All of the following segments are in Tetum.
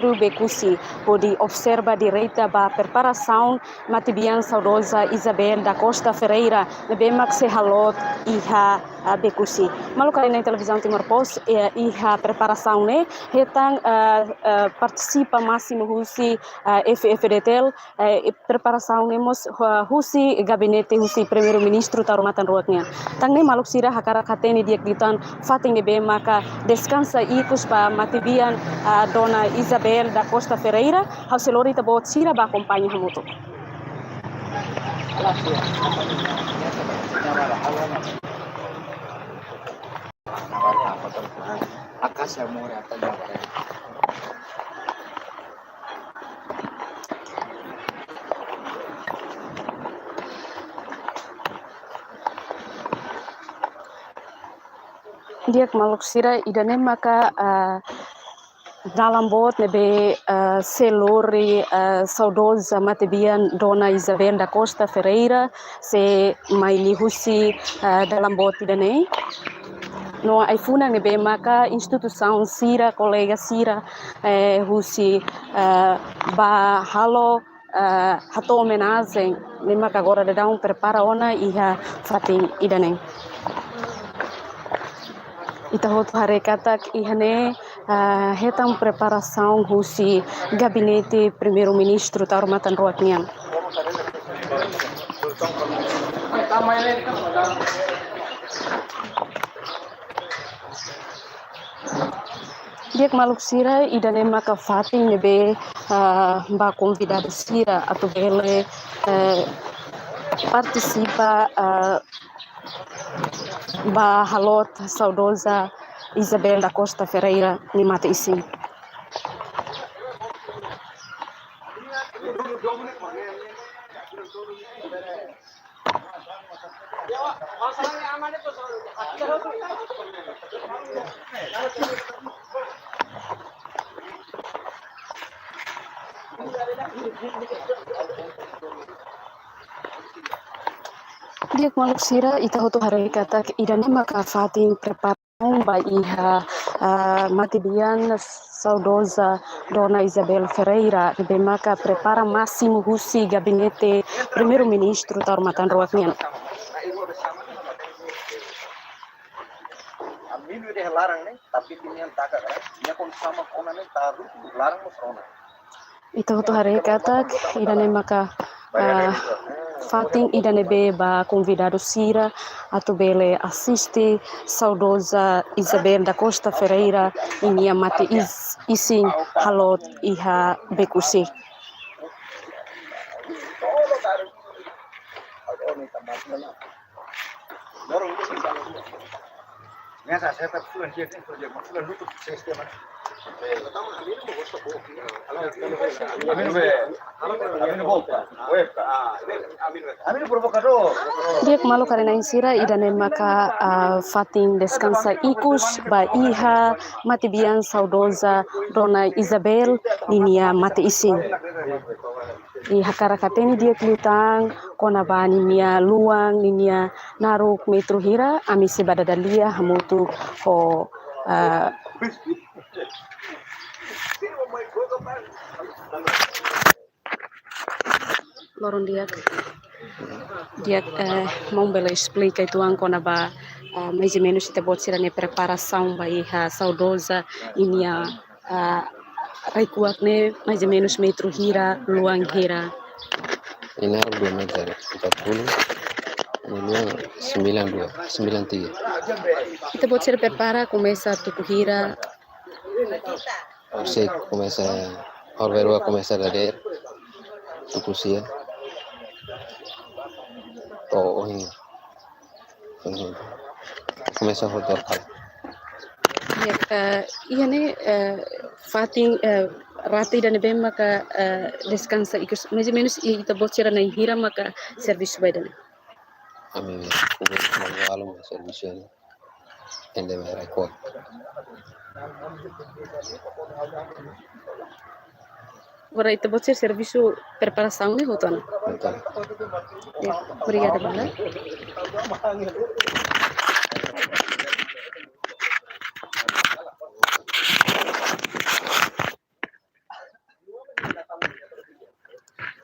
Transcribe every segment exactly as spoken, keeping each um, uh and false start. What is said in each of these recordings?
Becusi hodi observa direta ba preparasaun matebian saudoza Isabel da Costa Ferreira ne'ebé mak sei haloot iha, ah, Becusi. Maluk haree-na'in Televizaun Timor Post, eh, iha preparasaun ne'e hetan, ah, ah, partisipa másimu husi, ah, F F D T L, eh, preparasaun ne'e mós, ah, husi gabinete husi Primeiru-Ministru Taur Matan Ruak nian. Tan ne'e maluk sira hakarak hatene di'ak liután fatin ne'ebé maka deskansa ikus ba matebian, ah, Dona Isabel da Costa Ferreira, ha'u sei lori ita-boot sira ba akompaña hamutuk. Di'ak maluk sira, ida-ne'e maka, ah, dalan boot ne'ebé, ah, sei lori, ah, saudoza matebian Dona Isabel da Costa Ferreira, sei mai liuhusi, ah, dalan boot ida-ne'e. No ai-funan ne'ebé maka instituisaun sira, kolega sira, eh, husi, eh, ba halo, eh, hato'o omenajen ne'e maka agora daudaun prepara ona iha fatin ida-ne'e. Ita hotu haree katak iha ne'e, eh, hetan preparasaun husi gabinete Primeiru-Ministru Taur Matan Ruak nian. Di'ak maluk sira, ida-ne'e maka fatin ne'ebé, ah, ba konvidadu sira atu bele, eh, partisipa, ah, ba haloot saudoza Isabel da Costa Ferreira nia mate-isin. Di'ak maluk sira, ita hotu haree katak ida-ne'e maka fatin prepara ba iha, ah, matebian saudoza Dona Isabel Ferreira, ne'ebé maka prepara másimu husi gabinete Primeiru-Ministru Taur Matan Ruak nian. Ita hotu haree katak ida-ne'e maka, ah, fatin ida ne'ebé ba konvidadu sira atu bele asiste saudoza Isabel da Costa Ferreira ninia mate-is-, isin haloot iha Becusi. Di'ak maluk haree-na'in sira, ida-ne'e maka, ah, fatin deskansa ikus ba iha matebian saudoza Dona Isabel ninia mate-isin. I hakarak hatene di'ak liután kona-ba ninia luan, ninia naruk metru hira, ami sei bá dada lia hamutuk ho, eh, loron di'ak. Di'ak, eh, maun bele esplika uitoan kona-ba, eh, mais ou menus ita-boot sira-nia preparasaun ba iha saudoza ninia, ah, rai-kuak ne'e mais ou menus metru hira, luan hira? Nia naruk dua meter empat puluh, nia luan sembilan dua, sembilan tiga. Ita-boot sira prepara komesa tuku hira? Horiseik komesa, horibainrua komesa dadeer, tuku sia to'o ohin. Komesa hotu hela. Ya, eh, iha ne'e, eh, fatin, eh, rate ida ne'ebé maka, eh, deskansa ikus, mais ou menus i ita-boot sira na'in hira maka servisu ba ida-ne'e? Ami, kubu manual ma servisu ne'e. Ende mai rai-kuak. Agora ita-boot sira servisu preparasaun ne'e hotu ona? Hotu ona. Ya, obrigada, Bala.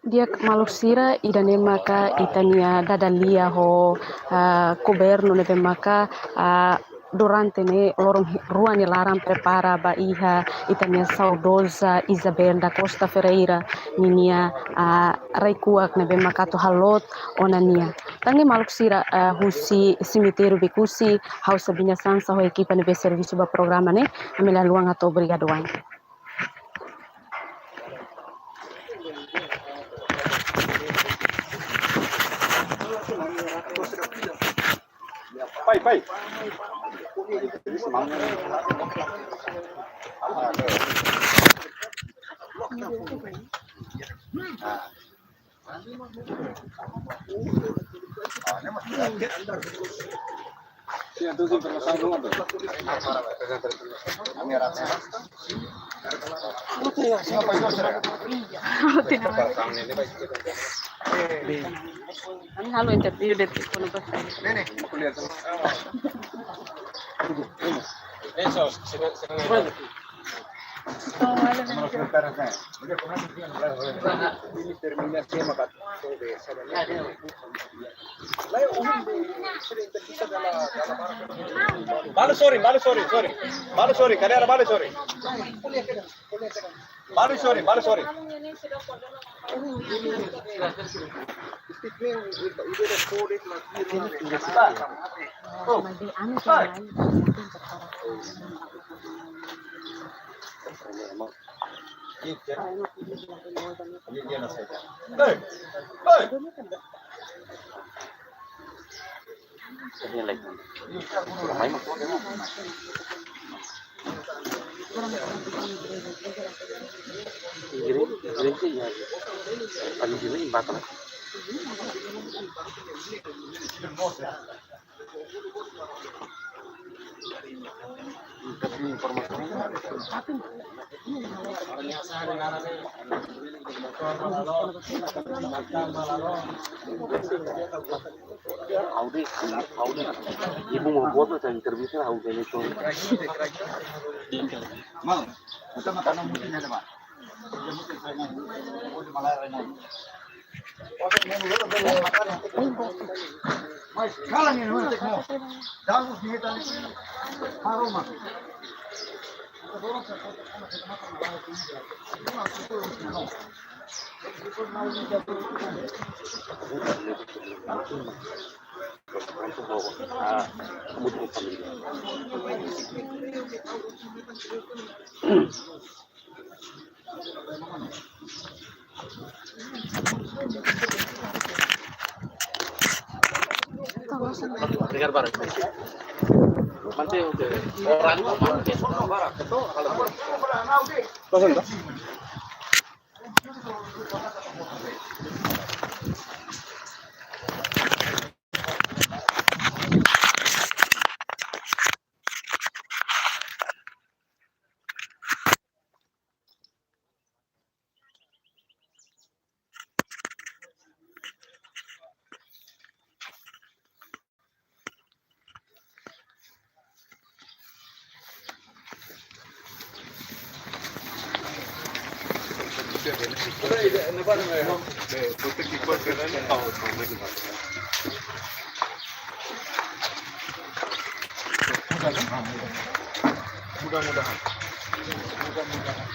Di'ak maluk sira, ida-ne'e maka ita-nia dada-lia ho, ah, governu ne'ebé maka, ah, durante ne'e loron rua nia laran prepara ba iha ita-nia saudoza Isabel da Costa Ferreira ninia, ah, rai-kuak ne'ebé maka atu haloot ona nia. Tan ne'e maluk sira, ah, husi semitériu Bekusi, ha'u Sabina Sansa ho ekipa ne'ebé servisu ba programa ne'e, ami la haluha hato'o obrigadu wa'in. Pai, pai. Ami halo interview de'it kona-ba. Balu sorin, balu sorin, sorin. Balu sorin, kadera balu sorin. Balu sorin, balu sorin. Ha'u dehan, ha'u dehan. Ibu mau buat macam interview kan ha'u dehan itu. Mau, kita makan mungkin ada, Pak. Dengar bareng. Nanti orang, Mudah-mudahan. Mudah-mudahan.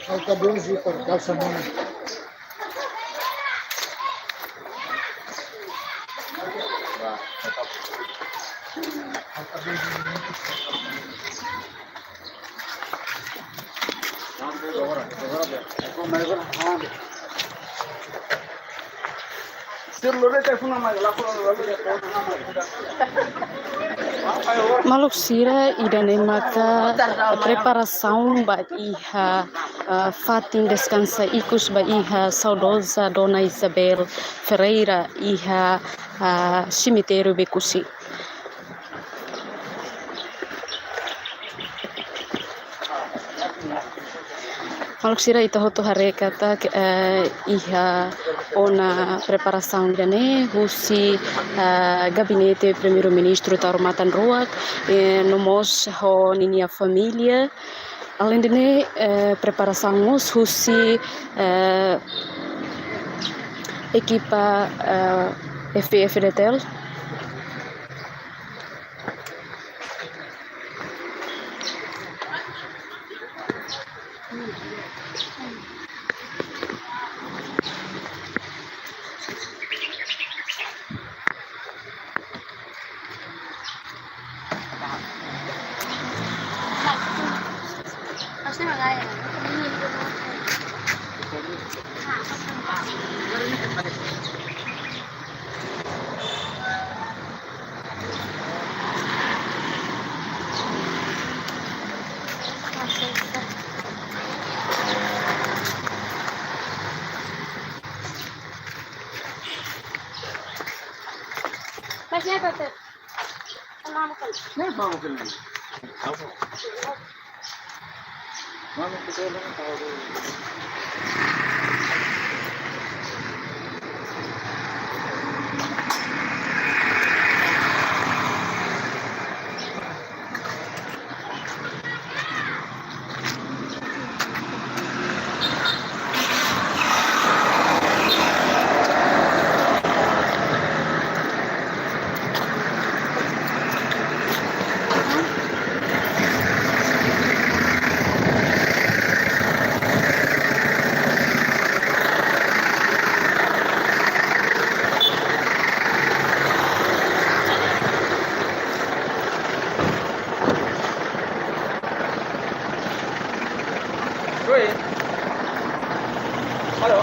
Falta doze para calça nova. Maluk sira, ida-ne'e maka preparasaun ba iha, ah, fatin deskansa ikus ba iha saudoza Dona Isabel Ferreira iha, ah, semitériu Becusse. Maluk sira, ita hotu haree katak, eh, iha ona preparasaun ida-ne'e husi, eh, gabinete Primeiru-Ministru Taur Matan Ruak, eh, no mós ho ninia família. Aleinde ne'e, eh, preparasaun mós husi, eh, ekipa, eh, F F D T L. Mas não é para ter. Não é para ter. Não é para ter. Oi. Alô?